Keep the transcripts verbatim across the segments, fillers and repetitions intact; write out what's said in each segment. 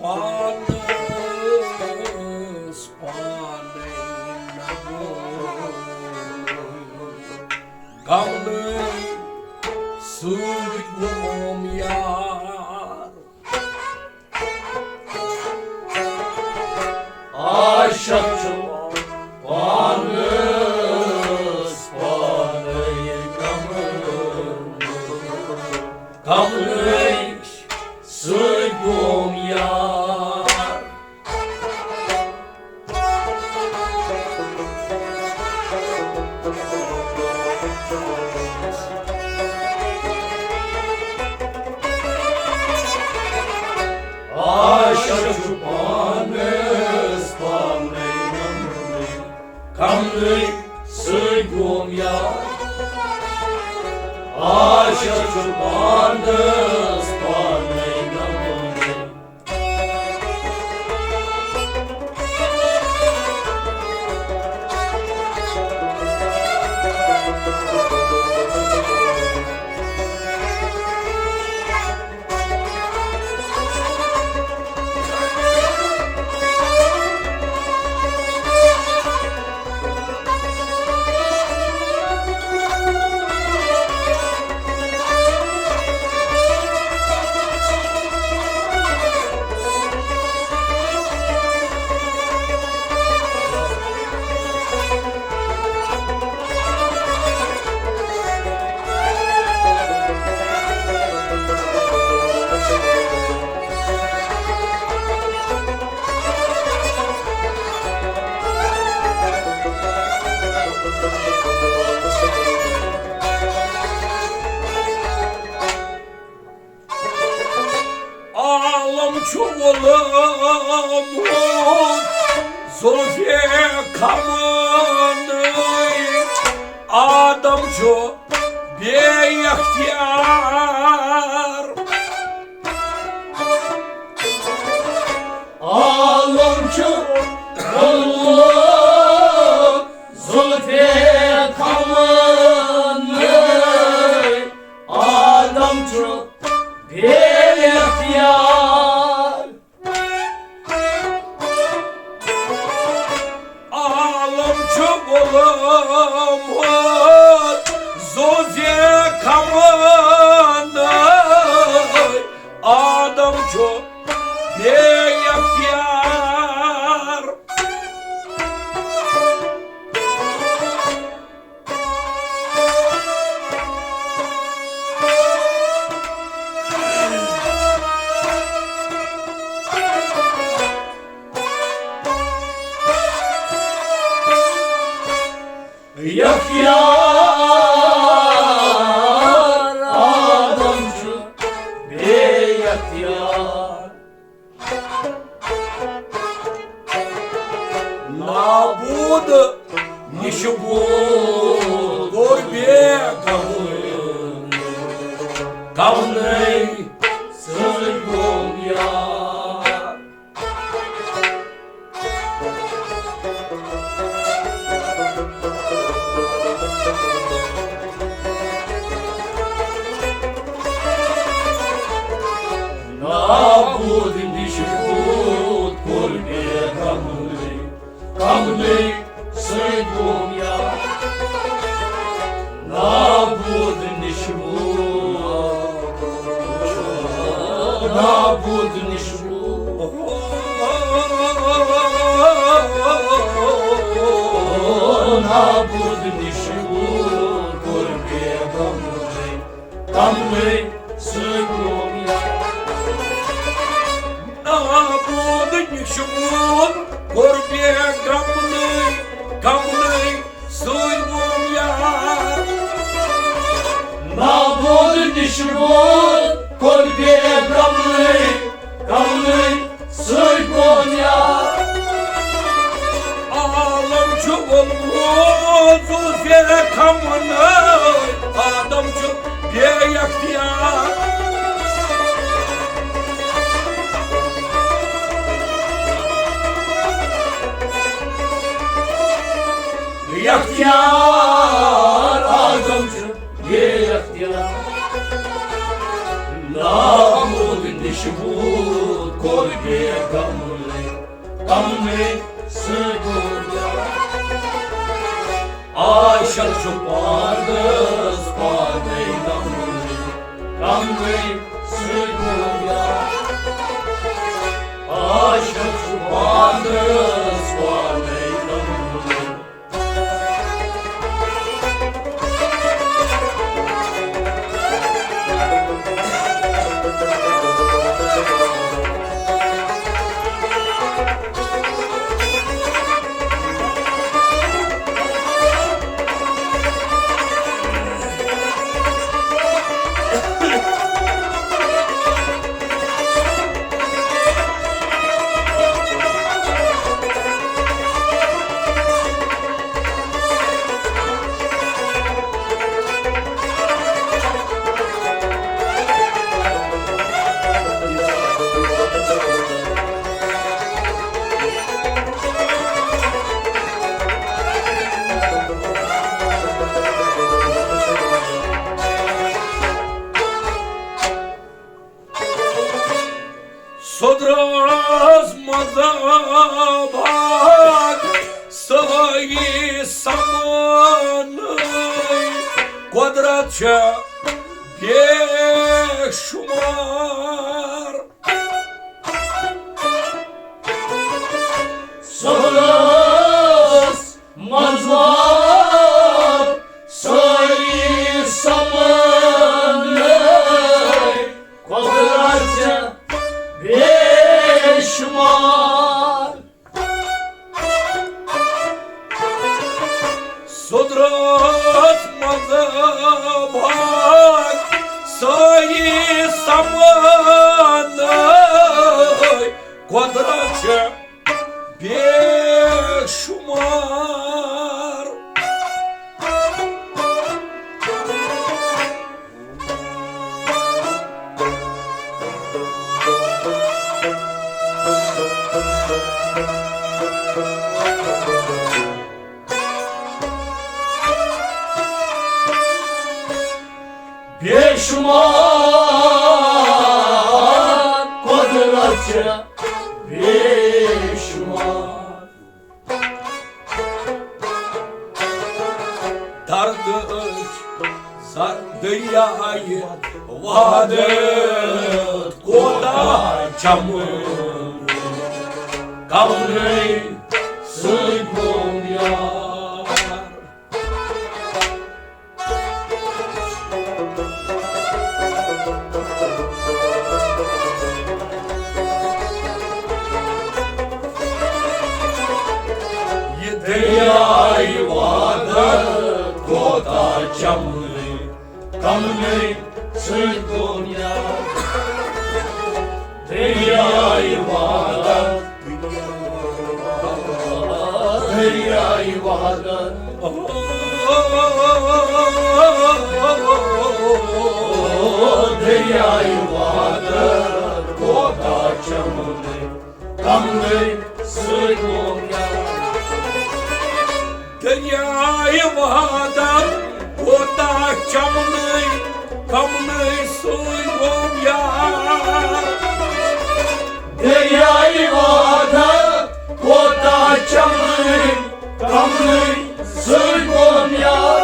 پانس پانے نمونہٕ۔ کملے سۭتۍ گوم یار۔ عاشق چھُ پانس پانے نمونہٕ۔ کملے سۭتۍ گوم یار۔ عاشق چھُ پانس پانے نمونہٕ۔ کملے سۭتۍ گوم یار۔ عاشق چھُ پانس پانے نمونہٕ۔ عالم چھُ ووٚلمُت زُلفِ کھمنٕے، آدم چھُ بے اختیار۔ عالم چھُ ووٚلمُت زُلفِ کھمنٕے، آدم چھُ بے اختیار۔ عالم چھُ ووٚلمُت زُلفِ کھمنٕے، آدم چھُ بے اختیار۔ اختیار آدم چھُ بے اختیار۔ نابود نِش بود کوٚر بے کملے، کملے سۭتۍ گوٚو یار۔ نابود نِش بود کوٚر مےٚ کملے، کملے سۭتۍ گوٚو مےٚ یار۔ نابود نِش بود، نابود نِش بود، نابود نِش بود کوٚر مےٚ کملے، کملے سۭتۍ گوٚو مےٚ یار۔ نابود نِش بود کوٚر مےٚ کملے، کملے سۭتۍ گوٚو مےٚ یار۔ نابود نِش بود کوٚر مےٚ کملے، کملے سۭتۍ گوٚو مےٚ یار۔ عالم چھُ ووٚلمُت زُلفِ کھمنٕے، آدم چھُ بے اختیار۔ اختیار آدم چھُ بے اختیار۔ نابود نِش شبوٗت کوٚر بیغملہٕ، کملہٕ سۭتۍ گوٚو بیٛاکھ۔ عاشق چھُ پانس پانے کملہٕ، کملہٕ سۭتۍ گوٚو بیٛاکھ۔ عاشق چھُ پانس پانے کملہٕ۔ سۄ درٛاس مذہبک سٲیی سمانٕے، قۄدرت چھےٚ بے شُمار۔ سۄ درٛاس مذہب سٲیی سمانٕے، قۄدرت چھےٚ بے شُمار۔ سۄ درٛاس مذہبک سٲیی سمانٕے، قۄدرت چھےٚ بے شُمار۔ بے شُمار قۄدرت چھےٚ بے شُمار۔ دردٕچ زر دٔریایہِ وحدت کوتاہ چمہٕ، کملٕے سۭتۍ گوٚو یار۔ یہِ دٔریاے وحدت کوتاہ چمہٕ، کملٕے سۭتۍ گوٚو یار۔ دٔریاے وحدت، دٔریاے وحدت، دٔریاے وحدت کوتاہ چمہٕ، کملٕے سۭتۍ گوٚو یار۔ دٔریاے وحدت کوتاہ چمہٕ، کملٕے سۭتۍ گوٚو یار۔ دٔریاے وحدت کوتاہ چمہٕ، کملٕے سۭتۍ گوٚو یار۔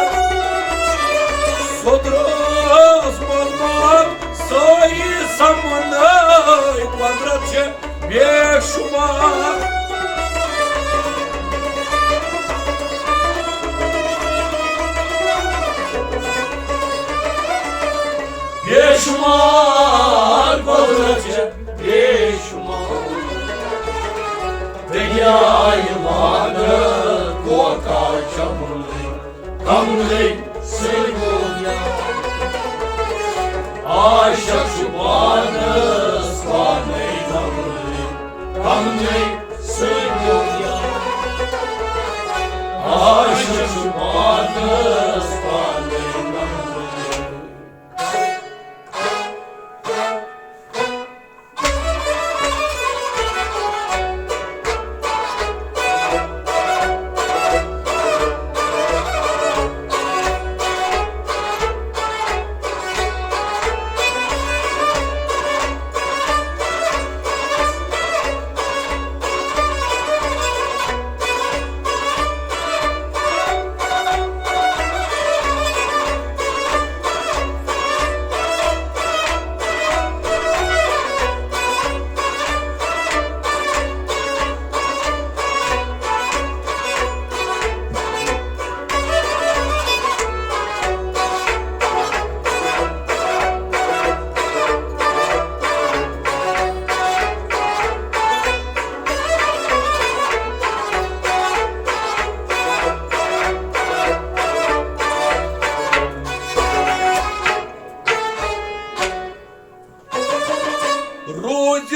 سۄ درٛاس مذہبک سٲیی سمانٕے، قۄدرت چھےٚ بے شُمار۔ بے شُمار قۄدرت چھےٚ بے شُمار۔ دٔریاے وحدت کوتاہ چمہٕ، کملٕے سۭتۍ گوٚو یار۔ عاشق چھُ پانس پانے کملٕے، کملٕے سۭتۍ گوٚو یار۔ عاشق چھُ پانس پانے کملٕے۔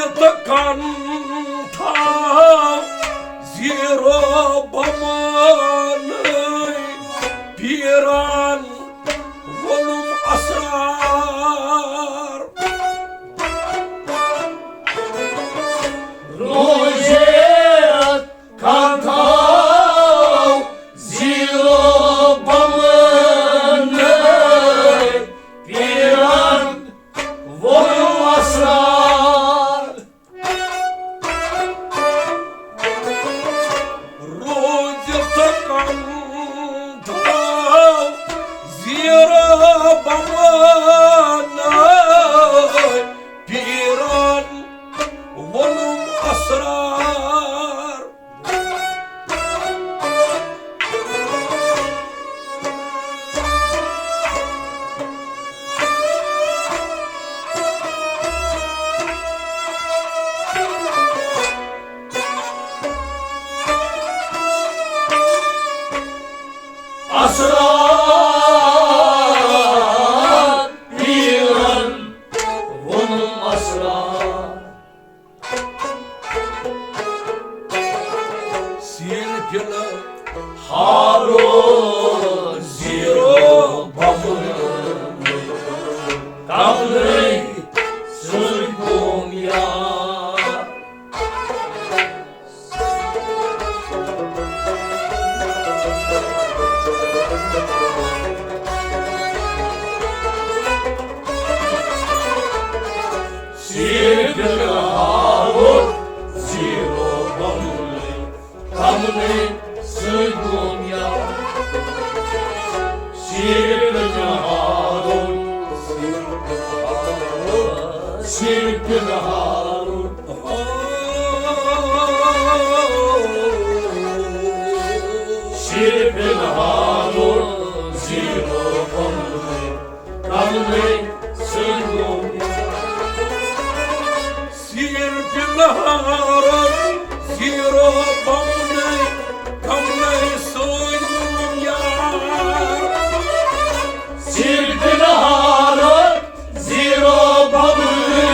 تہٕ کَنہٕ تھاو زیٖرو بَمَنٕے پیٖرَن ووٚنُم اَسرار۔ روزِ کَنہٕ تھاو زیٖرو بَمَنٕے پیٖرَن ووٚنُم اَسرار۔ روٗزِتھ کَنہٕ تھاو زیٖرو بَمَنٕے پیٖرَن ووٚنُم اَسرار۔ اَسرار پیٖرَن ووٚنُم اَسرار۔ سیٖرپِلہٕ ہارو زیٖرو بَمَنٕے، کَملٕے سۭتۍ گوٚم یار۔ سیٖرپِلہٕ ہارو زیٖرو بَمَنٕے، کَملٕے سۭتۍ گوٚم یار۔ سیٖرپِلہٕ ہارو، سیٖرپِلہٕ ہارو، سیٖرپِلہٕ ہارو زیٖرو بَمَنٕے، کَملٕے سۭتۍ گوٚم یار۔ سیٖرپِلہٕ ہارو زیٖرو بَمَنٕے، کَملٕے سۭتۍ گوٚم یار۔ سیٖرپِلہٕ ہارو زیٖرو بَمَنٕے،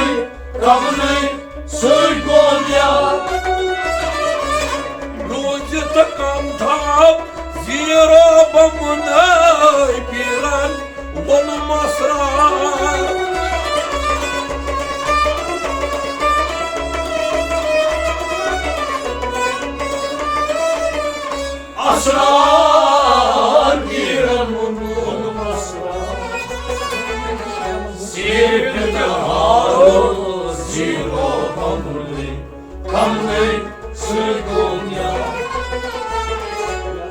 کَملٕے سۭتۍ گوٚم یار۔ روٗزِتھ کَنہٕ تھاو زیٖرو بَمَنٕے پیٖرَن ووٚنُم اَسرار۔ اَسرار پیٖرَن ووٚنُم اَسرار۔ سیٖرپِلہٕ ہارو زیٖرو بَمَنٕے، کَملٕے سۭتۍ گوٚم یار۔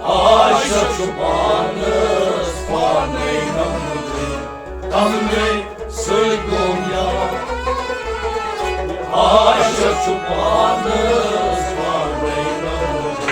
عاشق چھُ پانَس پانَے کَملٕے، کَملٕے سۭتۍ گوٚم یار۔ عاشق چھُ پانَس پانَے کَملٕے۔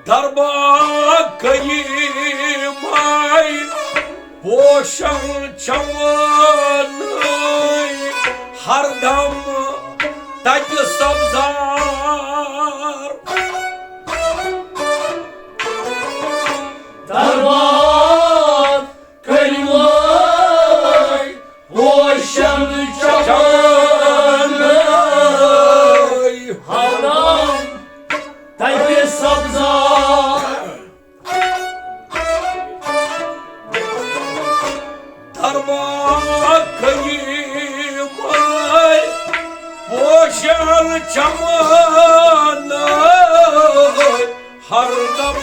دربار قیمے پوشن چمن ہردم تتہِ سبزار۔ دربار قیمے پوشن چمن ہردم تتہِ سبزار۔ دربار قیمے پوشن چمن ہر دم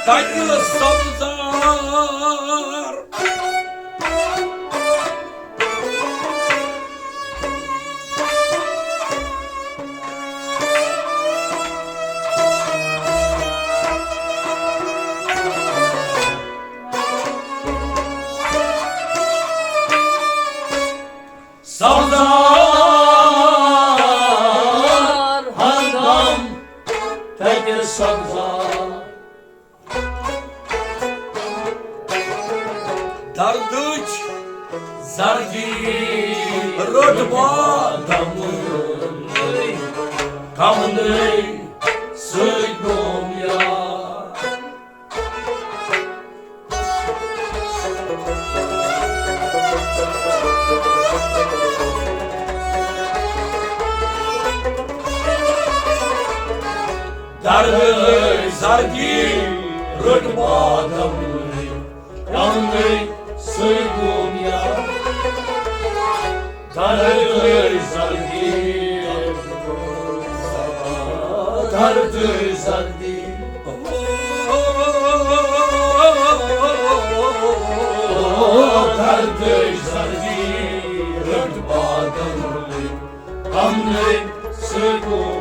تتہِ سبزار۔ سبزار ہر دم تتہِ سبزار۔ دردٕچ زردی رٔٹ بادم، کمنٕے سۭتۍ گوم یار۔ دردٕچ زردی رٔٹ بادم، کمنٕے سۭتۍ گوم یار۔ دردٕچ زردی، دردٕچ زردی۔ دردٕچ زردی رٔٹ بادم، کمنٕے سۭتۍ گوم۔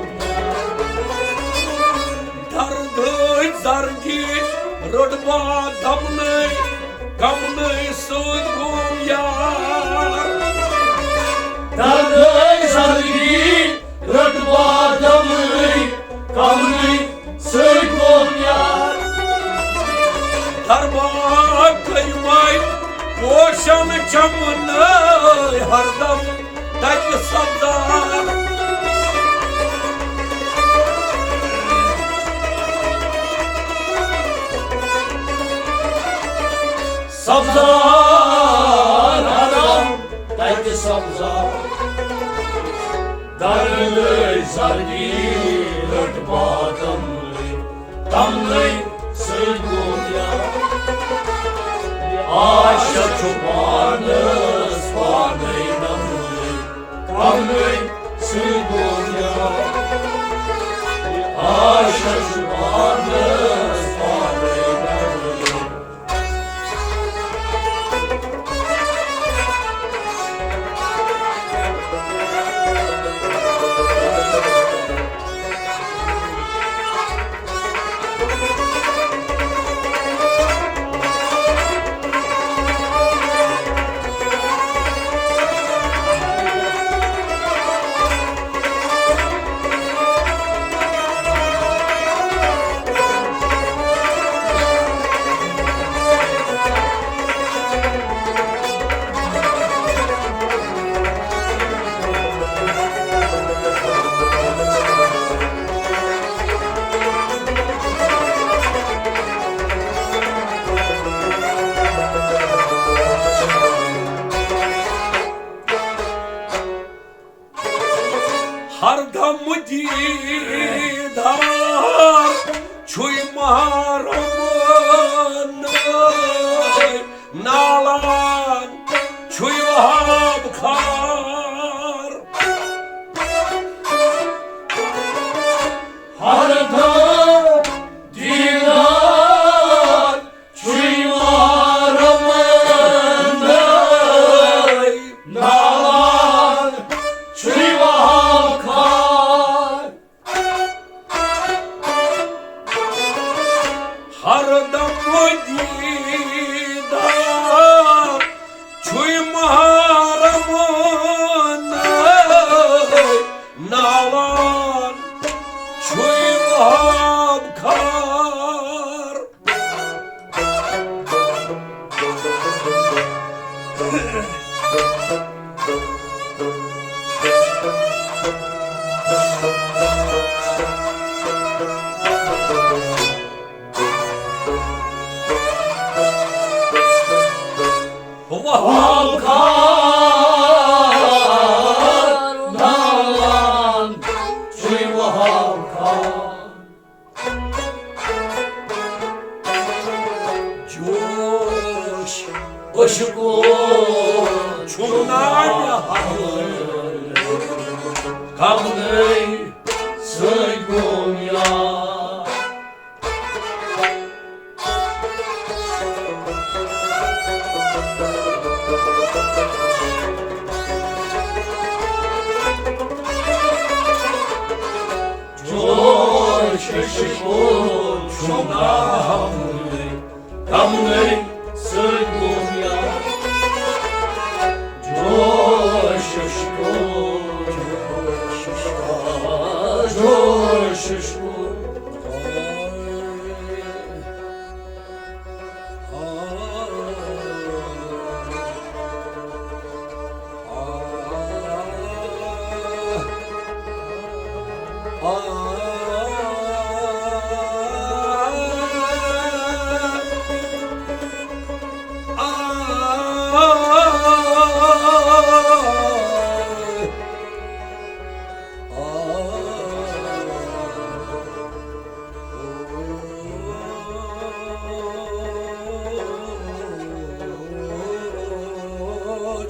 دردٕچ زردی رٔٹ بادمنٕے، کمنٕے سۭتۍ گوم یار۔ دردٕچ زردی رٔٹ بادمنٕے، کمنٕے سۭتۍ گوم یار۔ دربار کٔرۍ وۄنۍ پوشن چمنٕے ہردم تتہِ سبزار۔ سبزار ہردم تتہِ سبزار۔ دردٕچ زردی رٔٹ بادم، تمنٕے سۭتۍ گوم یار۔ عاشق چھُ پانس پانے نمنٕے، تمنٕے سۭتۍ گوم یار۔ عاشق چھُ پانس پانے نمنٕے۔ ہردم دیدار چھُے محرم نالان چھُے وہاب خار۔ ہردم دیدار چھُے محرم نالان چھُے وہاب خار۔ ہردم دیدار چھُے محرم نالان چھُے وہاب خار۔ وہاب خار نالان چھُے وہاب خار۔ جوش عشقو چھُم ناوِ حمل، کمنٕے سۭتۍ گوم یار۔ ششکول چھُم ناو کمنٕے سۭتۍ گوٚو یار۔ جوش ششکول، جوش ششکول۔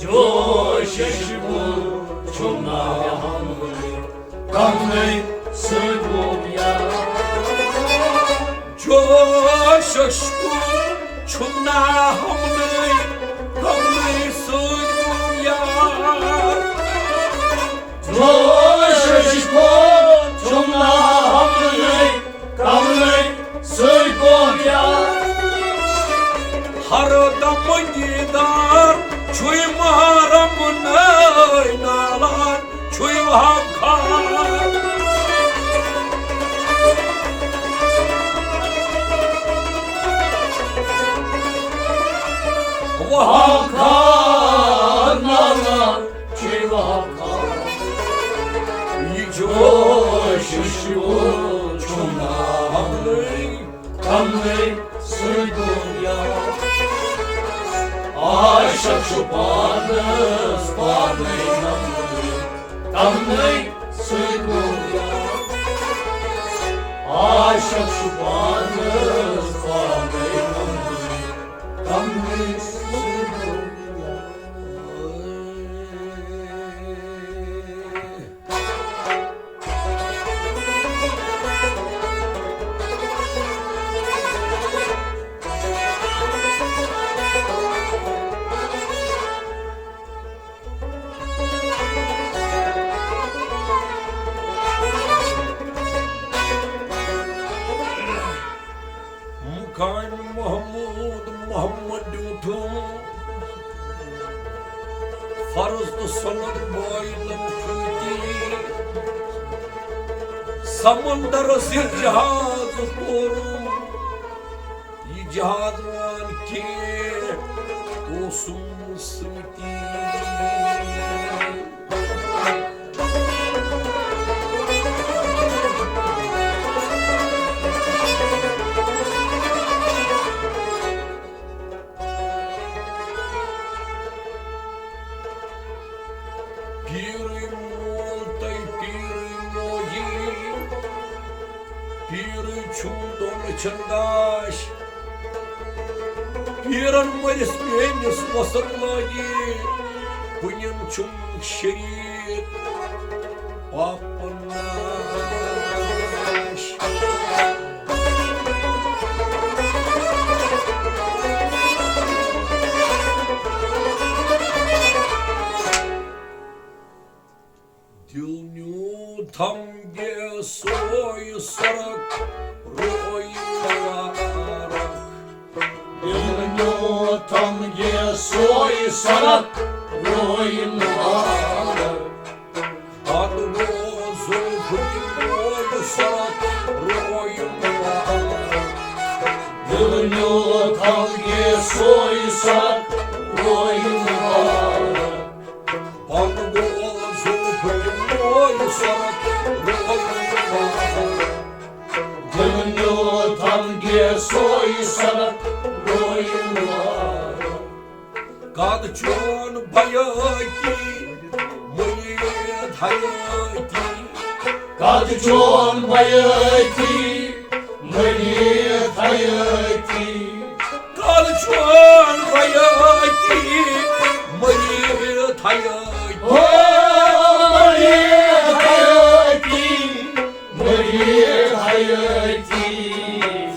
جوش ششکول چھُم ناو کمنٕے سۭتۍ گوٚو یار۔ جوش ششکول چھُم ناو کمنٕے، کمنٕے سۭتۍ گوٚو یار۔ جوش ششکول چھُم ناو کمنٕے، کمنٕے سۭتۍ گوٚو یار۔ ہر دم دیدار چھُے محرم نٲے نالان چھُے وہاب خان۔ وہاب خان نالان چھُے وہاب خان۔ یہِ جوش ششکول چھُم ناو کمنٕے سۭتۍ گوٚو یار۔ عاشق چھُ پانس پانے نمنٕے، کمنٕے سۭتۍ گوٚو یار۔ عاشق چھُ پانس پانے نمنٕے، کمنٕے سۭتۍ گوٚو یار۔ مقام محمود محمد ڈیوٹھم، فرض تہٕ سنت بٲیِتن فوتی۔ سمندرس ییٚلہِ جہاز کوٚرُم، یہِ جہاز وان کینٛہہ اوسُم سۭتی۔ پیٖرٕے مول تہٕ پیٖرٕے موجی، پیٖرٕے چھُم دۄن أچھن گاش۔ پیٖرن مٔرِس میٲنِس وۄسن ماجی، بہٕ نِم چھُم شریٖک پاپن ناش۔ دِل نیوٗ تھم گیسوے سرک روے مبارک۔ دِل نیوٗ تھم گیسوے سرک روے مبارک۔ پتہٕ گوٚو زُلفہٕ تہِ روے سرک روے مبارک۔ دِل نیوٗ تھم گیسوے سرک روے مبارک۔ پتہٕ گوٚو زُلفہٕ تہِ روے سرک روے مبارک۔ دِل نیوٗ تھم گیسوے سرک روے مبارک۔ کد چون بیٲتی مُریٖد حیٲتی۔ کد چون بیٲتی مُریٖد حیٲتی۔ کد چون بیٲتی مُریٖد حیٲتی۔ او مُریٖد حیٲتی۔ مُریٖد حیٲتی۔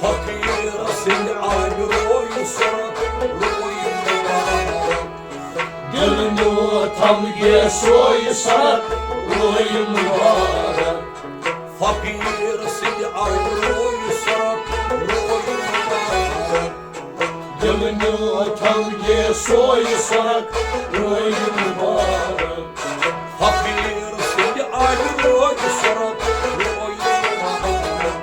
فقیٖر سٕنٛدِ آبہِ روے سرک روے مبارک۔ دِل نیوٗ تھم گیسوے سرک روے مبارک۔ فقیٖر سٕنٛدِ آبہِ تھم گے سوے سرک روے مبارک۔ فقیٖر سٕنٛدِ آلہِ روے سرک روے مبارک۔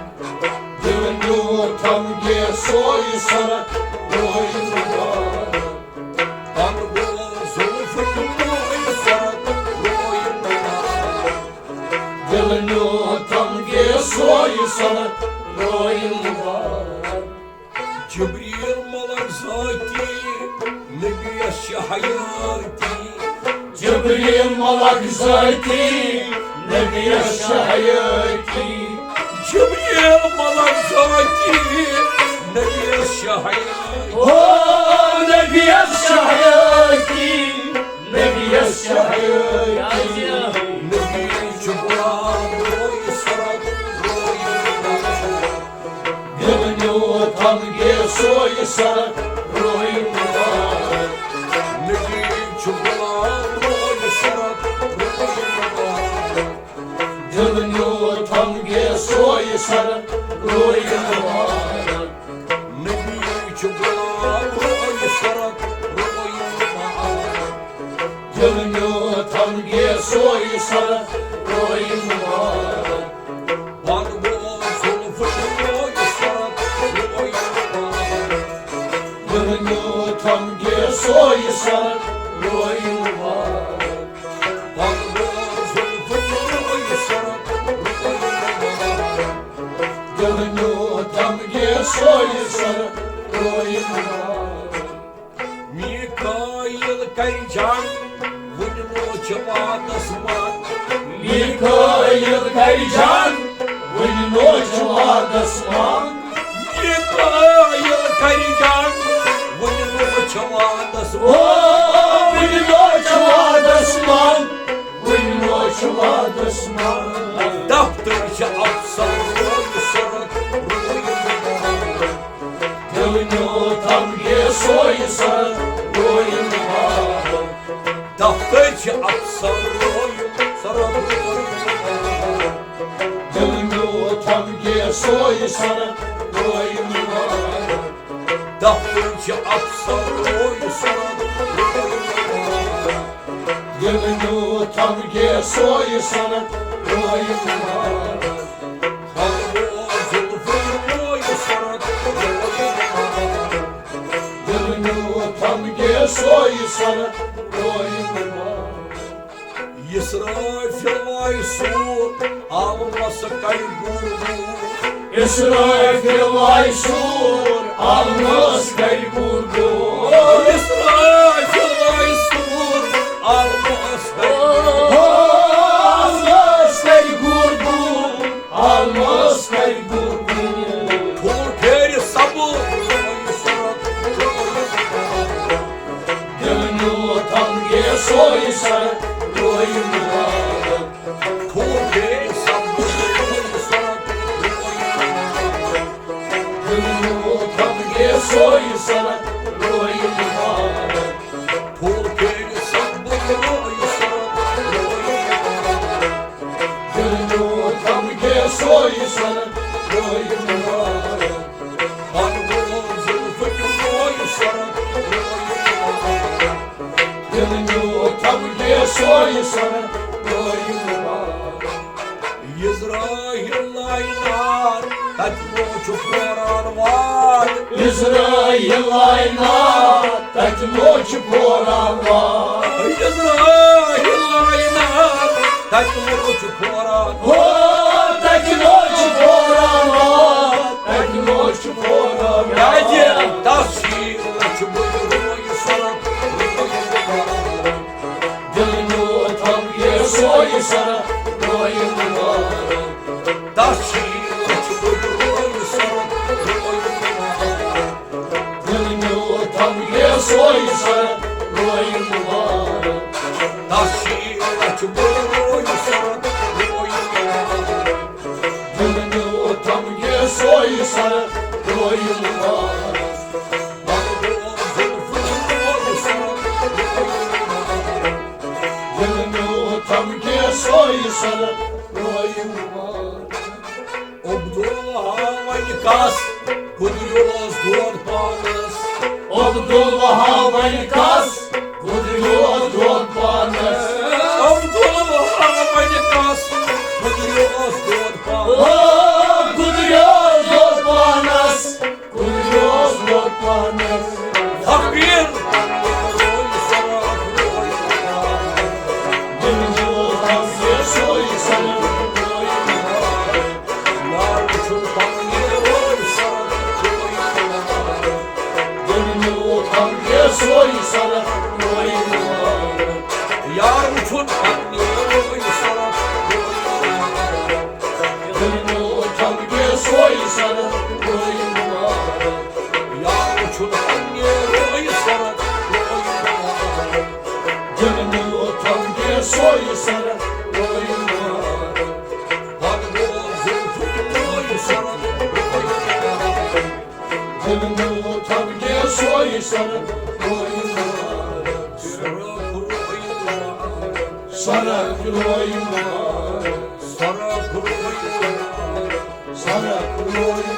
دِل نیوٗ تھم گے سوے سرک روے مبارک۔ تن گوٚو زُلفہٕ نیوٗ روے سرک روے مبارک۔ دِل نیوٗ تھم گے سوے سرک روے مبارک۔ جبریل ملک ذٲتی، نبیَس چھِ حیٲتی۔ جبریل ملک ذٲتی، نبیَس چھِ حیٲتی۔ جبریل ملک ذٲتی، نبیَس چھِ حیٲتی۔ او نبیَس چھِ حیٲتی، نبیَس چھِ حیٲتی۔ نبی چھُ غلام روے سرک روے۔ دِل نیوٗ تھم گے سوے سرک روے مبارک۔ نبی چھُ غلام روے سرک روے مبارک۔ دِل نیوٗ تھم گے سوے سرک روے مبارک۔ نبی چھُ غلام روے سرک روے مبارک۔ دِل نیوٗ تھم گے سوے سرک روے مبارک۔ پن گوٚو زُلفہٕ نیوٗ روے سرک روے مبارک۔ دِل نیوٗ تھم گے سوے سرک روے مبارک۔ پن گوٚو زُلفہٕ نیوٗ روے سرک روے مبارک۔ دِل نیوٗ تھم گے سوے سرک روے مبارک۔ میکائیل کرِ جنگ، وُنہِ نوچہِ وعدس منٛد۔ میکائیل کرِ جنگ، وُنہِ نوچہِ وعدس منٛد۔ میکائیل کرِ جنگ، وُنہِ نوچہِ وعدس او، منٛد۔ وُنہِ نوچہِ وعدس منٛد، وُنہِ نوچہِ وعدس منٛد۔ دفتر چھِ افسر روے سرک روے مبارک۔ دِل نیوٗ تھم گے سوے سرک روے مبارک۔ دفتر چھِ افسر روے سرک روے مبارک۔ دِل نیوٗ تھم گے سوے سرک روے مبارک۔ دفتر چھِ افسر روے سرک روے مبارک۔ دِل نیوٗ تھم گے سوے سرک روے مبارک۔ پن گوٚو زُلفہٕ نیوٗ روے سرک روے مبارک۔ دِل نیوٗ تھم گے سوے سرک روے مبارک۔ اسرافیل وایہِ سوٗر، عالمس کرِ گوٗر گوٗر۔ اسرافیل وایہِ سوٗر، عالمس کرِ گوٗر گوٗر۔ اسرافیل وایہِ سوٗر، عالمس کرِ گوٗر گوٗر۔ عالمس کرِ گوٗر گوٗر، عالمس کرِ گوٗر گوٗر۔ ٹھوٗل پھیرِ سبٕز، دِل نیوٗ تھم گے سوے سرک روے مبارک۔ ٹھوٗل پھیرِ سبٕز، دِل نیوٗ تھم گے سوے سرک روے مبارک۔ ٹھوٗل پھیرِ سبٕز، روے سرک روے مبارک۔ دِل نیوٗ تھم گے سوے سرک روے مبارک۔ پن گوٚو زُلفہٕ نیوٗ روے سرک روے مبارک۔ دِل نیوٗ تھم گے سوے سرک روے مبارک۔ عزرائیل لایہِ نار، تتہِ لوچہِ پھوران وار۔ عزرائیل لایہِ نار، تتہِ لوچہِ پھوران وار۔ عزرائیل لایہِ نار، تتہِ لوچہِ پھوران۔ ہو، تتہِ لوچہِ پھوران وار، تتہِ لوچہِ پھوران وار۔ کیازِ تس چھِ لچھِ بٔلۍ روے سرک روے مبارک۔ دِل نیوٗ تھم گے سوے سرک روے مبارک۔ تس چھِ لچھِ بٔلۍ روے سرک روے مبارک۔ دِل نیوٗ تھم گے سوے سرک روے مبارک۔ تس چھِ لچھِ بٔلۍ روے سرک روے مبارک۔ دِل نیوٗ تھم گے سوے سرک روے مبارک۔ پن گوٚو زُلفہٕ نیوٗ روے سرک روے مبارک۔ دِل نیوٗ تھم گے سوے سرک روے مبارک۔ عبداللہ وَنہِ کَس، کُنہِ اوس دود پانَس۔ عبداللہ کس گُدریوس دۄد پانس۔ عبدالوہاب بنہِ کس گُدریوس دۄد پانس۔ او گُدریوس دۄد پانس، گُدریوس دۄد پانس۔ فقیٖر۔ یار وٕچھُن پننہِ روی سرت۔ یار وٕچھُن پننہِ روی سرت۔ پتہٕ گوٚو زُلفُک روی سرت۔ سرک روی مبارک، سرک روی مبارک، سرک روی مبارک، سرک روی